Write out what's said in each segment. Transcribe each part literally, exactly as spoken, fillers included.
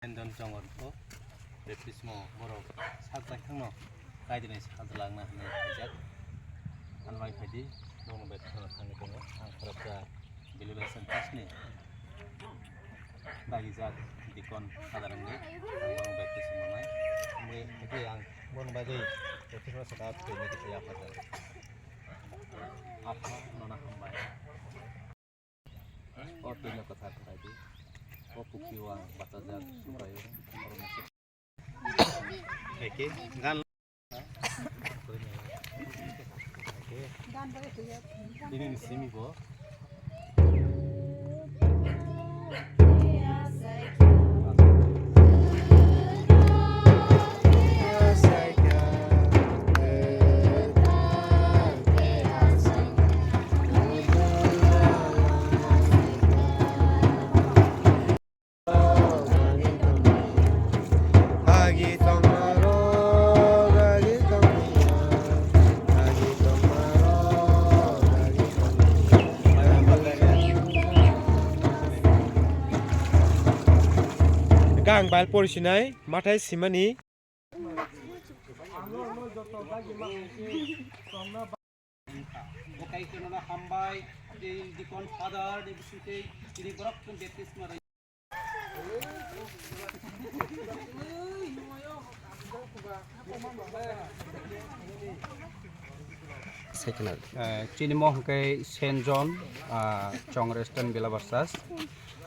Don Jongor ko baptismo borok sak bai thangno kaidini sajlakna hinwi khaijak. Ano bai phaidi, bono baptismo thangwi tongo. Ang khoroksa Belibelson Church ni dagijak Deacon Father wngwi ang bono baptismo nai. Wngwi, wngwi ang bono bagwi baptismo sakha thwini kisa yapharjak. Apha, nono hambai. O twino kwthar khlai di. O pukti o ang bachajak Subraiyung. Eke, gan. Ini ni simi bo. Gang bal porisinai mathai simani. Bo kaitorno hambai, tei Deacon Father ni bisingtwi tini borok baptisma rw-, Eh, chini mo hwnkhe Saint John, ah, Chongrestan Belabar Church,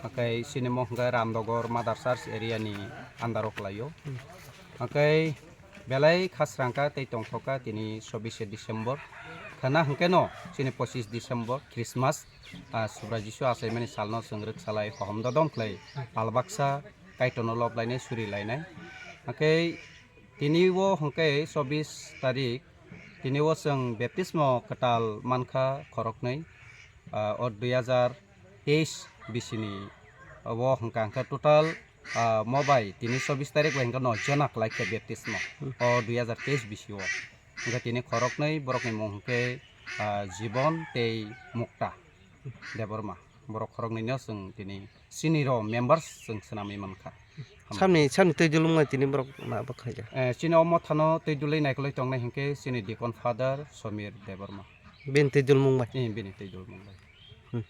hwnkhe chini mo hwnkhe Ramdogor Mother Church area ni under o kwlaio. Hwnkhe belai khasrangkha tei tongthokha tini chobbish December. Khana hwnkhe no chini pochis December Christmas, ah, Subrai Jisu achaimani salno chwng rwksalai hohom dodom khlai pal baksa Kaitorno lob lainai, suri lainai. Hwnkhe tini o hwnkhe chobbish tarik, tini o chwng baptismo kwtal mankha khoroknwi, ah, o dui hazar teis bisini o hwnkha hwnkhe total, ah, mo bai tini chobbish tarik bai hwnkhe no jona kwlai khe baptismo o dui hazar teis bisi o. Hwnkhe tini khoroknwi borokni mung hwnkhe, ah, Jibon tei Mukta Debbarma. Borok khoroknwino chwng tini chini rw members chwng swnamwi mankha. Samni, samni twi dulung bai tini borok ma bwkhaijak. Eh, chini o mothano twi dulwi naikolwi tongnai hwnkhe chini Deacon Father Somir Debbarma. Bini twi dulmung bai. Eh, bini twi dulmung bai. Hmm.